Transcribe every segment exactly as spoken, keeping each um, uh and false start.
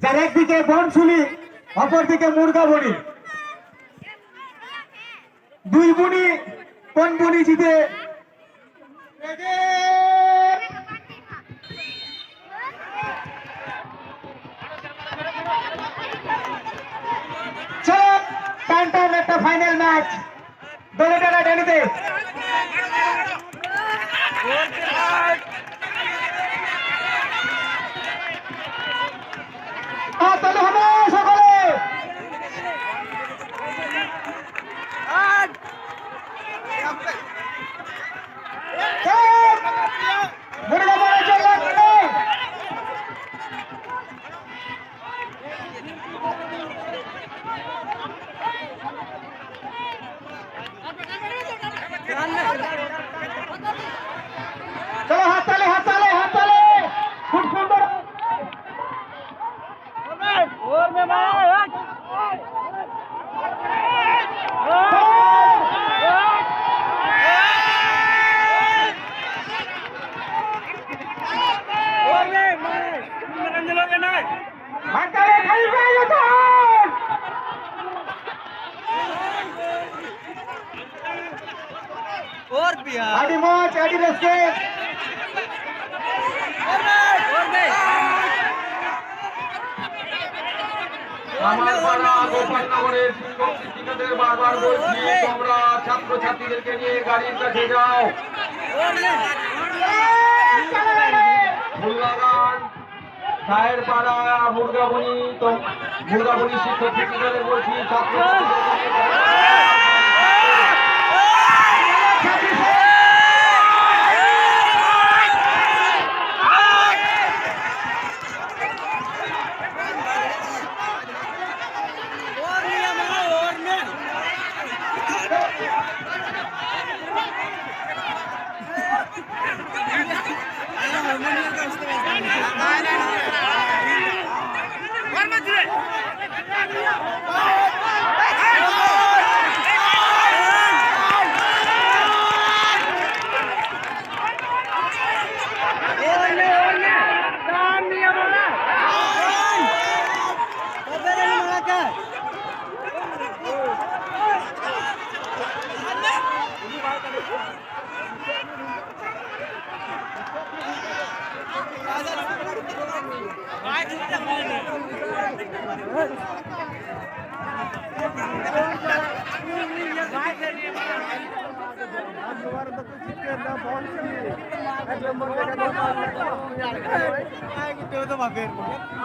তার একদিকে বনশুলি, অপরদিকে মুরগাবনি। দুই বুনি, কোন বুনি জিতে? চলো, টান টান একটা ফাইনাল ম্যাচ। দলে টানা টেনিতে। হাততালি হবে সকলে। মুরগাবনি চলে আসছে। চলো, হাততালি, হাততালি, হাততালি। খুব সুন্দর। ᱟᱹᱰᱤ ᱢᱚᱡᱽ, ᱟᱹᱰᱤ ᱨᱟᱹᱥᱠᱟᱹ᱾ কামালপাড়া গোপালনগরের শিক্ষক শিক্ষিকাদের বারবার বলছি, তোমরা ছাত্রছাত্রীদেরকে নিয়ে গাড়ির কাছে যাও। ফুলবাগান, সাহেরপাড়া, মুরগাবনি, তো মুরগাবনি শিক্ষক শিক্ষিকাদের বলছি, ছাত্রছাত্রীদেরকে নিয়ে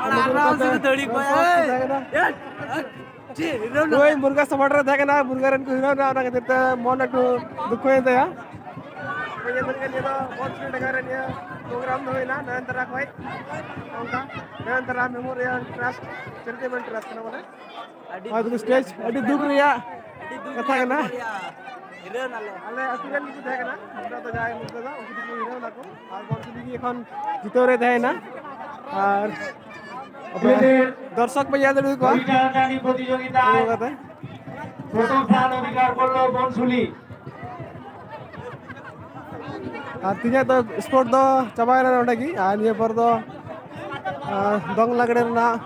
ᱟᱨᱟᱢ ᱥᱮ ᱫᱟᱹᱲᱤ ᱠᱚ, ᱮᱭ᱾ ᱦᱳᱭ, ᱢᱩᱨᱜᱟ ᱥᱟᱯᱚᱨᱴ ᱨᱮ ᱛᱟᱦᱮᱸ ᱠᱟᱱᱟ, ᱢᱩᱨᱜᱟ ᱨᱮᱱ ᱠᱚ ᱦᱤᱨᱟᱹᱣ ᱮᱱᱟ, ᱚᱱᱟ ᱠᱷᱟᱹᱛᱤᱨ ᱛᱮ ᱢᱚᱱ ᱮᱠᱴᱩ ᱫᱩᱠᱷᱚ ᱮᱱ ᱛᱟᱭᱟ᱾ ᱱᱤᱭᱟᱹ ᱫᱚ ᱱᱤᱭᱟᱹ ᱫᱚ ᱵᱚᱞ ᱥᱩᱨ ᱰᱟᱸᱜᱟ ᱨᱮ ᱱᱤᱭᱟᱹ ᱯᱨᱳᱜᱨᱟᱢ ᱫᱚ ᱦᱩᱭᱱᱟ ᱱᱚᱭᱚᱱᱛᱟᱨᱟ ᱠᱷᱚᱡ, ᱚᱱᱠᱟ ᱱᱚᱭᱚᱱᱛᱟᱨᱟ ᱢᱮᱢᱳᱨᱤᱭᱟᱞ ᱴᱨᱟᱥᱴ, ᱪᱮᱨᱤᱴᱮᱵᱚᱞ ᱴᱨᱟᱥᱴ ᱠᱟᱱᱟ ᱵᱚᱞᱮ᱾ ᱟᱹᱰᱤ ᱟᱨ ᱫᱩᱠ ᱥᱴᱮᱡᱽ, ᱟᱹᱰᱤ ᱫᱩᱠ ᱨᱮᱭᱟᱜ ᱟᱹᱰᱤ ᱫᱩᱠ ᱠᱟᱛᱷᱟ ᱨᱮᱭᱟᱜ ᱠᱟᱱᱟ᱾ ᱠᱷᱚᱵᱚᱨ ᱭᱟ᱾ ᱦᱤᱨᱟᱹᱣ ᱱᱟᱞᱮ᱾ ᱟᱞᱮ ᱟᱹᱛᱩ ᱨᱮᱱ ᱜᱮᱠᱚ ᱛᱟᱦᱮᱸ ᱠᱟᱱᱟ, ᱚᱱᱟ ᱫᱚ ᱡᱟᱦᱟᱸᱭ ᱢᱩᱨᱜᱟᱹ ᱫᱚ, ᱩᱱᱠᱩ ᱫᱚᱠᱚ ᱦᱤᱨᱟᱹᱣ ᱱᱟᱠᱚ ᱟᱨ ᱵᱚᱞ ᱥᱩᱨ ᱜᱮ ᱮᱠᱷᱚᱱ ᱡᱤᱛᱟᱹᱣ ᱨᱮ ᱛᱟᱦᱮᱸᱭᱮᱱᱟ᱾ ᱟᱨ ᱫᱚᱨᱥᱚᱠ ᱯᱮ ᱧᱮᱞ ᱫᱟᱲᱮ ᱠᱚᱣᱟ᱾ ᱯᱚᱨᱤᱪᱟᱞᱚᱱᱟ ᱯᱨᱚᱛᱤᱡᱳᱜᱤᱛᱟᱭ ᱟᱬᱜᱚ ᱠᱟᱛᱮ᱾ ᱯᱨᱚᱛᱷᱚᱢ ᱥᱛᱷᱟᱱ ᱚᱫᱷᱤᱠᱟᱨ ᱠᱚᱨᱞᱚ ᱵᱚᱱᱥᱩᱞᱤ᱾ ᱟᱨ ᱛᱮᱦᱮᱧᱟᱜ ᱫᱚ ᱥᱯᱳᱨᱴ ᱫᱚ ᱪᱟᱵᱟᱭᱮᱱᱟ ᱱᱚᱸᱰᱮ ᱜᱮ᱾ ᱟᱨ ᱱᱤᱭᱟᱹ ᱯᱚᱨ ᱫᱚ, ᱟᱨ, ᱫᱚᱝ ᱞᱟᱜᱽᱲᱮ ᱨᱮᱱᱟᱜ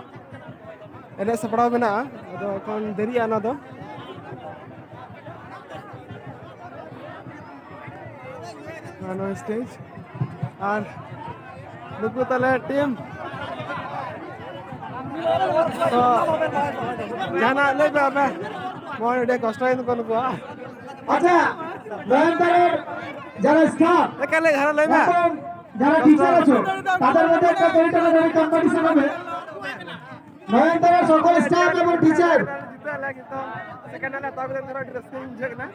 ᱮᱱᱮᱡ ᱥᱟᱯᱲᱟᱣ ᱢᱮᱱᱟᱜᱼᱟ᱾ ᱟᱫᱚ ᱮᱠᱷᱚᱱ ᱫᱮᱨᱤᱜᱼᱟ ᱚᱱᱟ ᱫᱚ᱾ ᱟᱨ ᱱᱚᱣᱟ ᱥᱴᱮᱡᱽ᱾ ᱟᱨ ᱱᱩᱠᱩ ᱛᱟᱞᱮ ᱴᱤᱢ᱾ ᱛᱚ, ᱡᱟᱦᱟᱱᱟᱜ ᱞᱟᱹᱭ ᱯᱮ ᱟᱯᱮ᱾ ᱢᱚᱱ ᱟᱹᱰᱤ ᱠᱚᱥᱴᱚᱭᱮᱱ ᱛᱟᱠᱚ ᱱᱩᱠᱩᱣᱟᱜ᱾ আচ্ছা, নয়নতারার যারা স্টাফ এখানে যারা লেবা। এবং যারা টিচার আছো, তাদের মধ্যে একটা তৈরি করা যাবে কম্পিটিশন হবে। নয়নতারা সকল স্টাফ এবং টিচার। সেখানে না, তবে ধরো ড্রেস চেঞ্জ হবে না।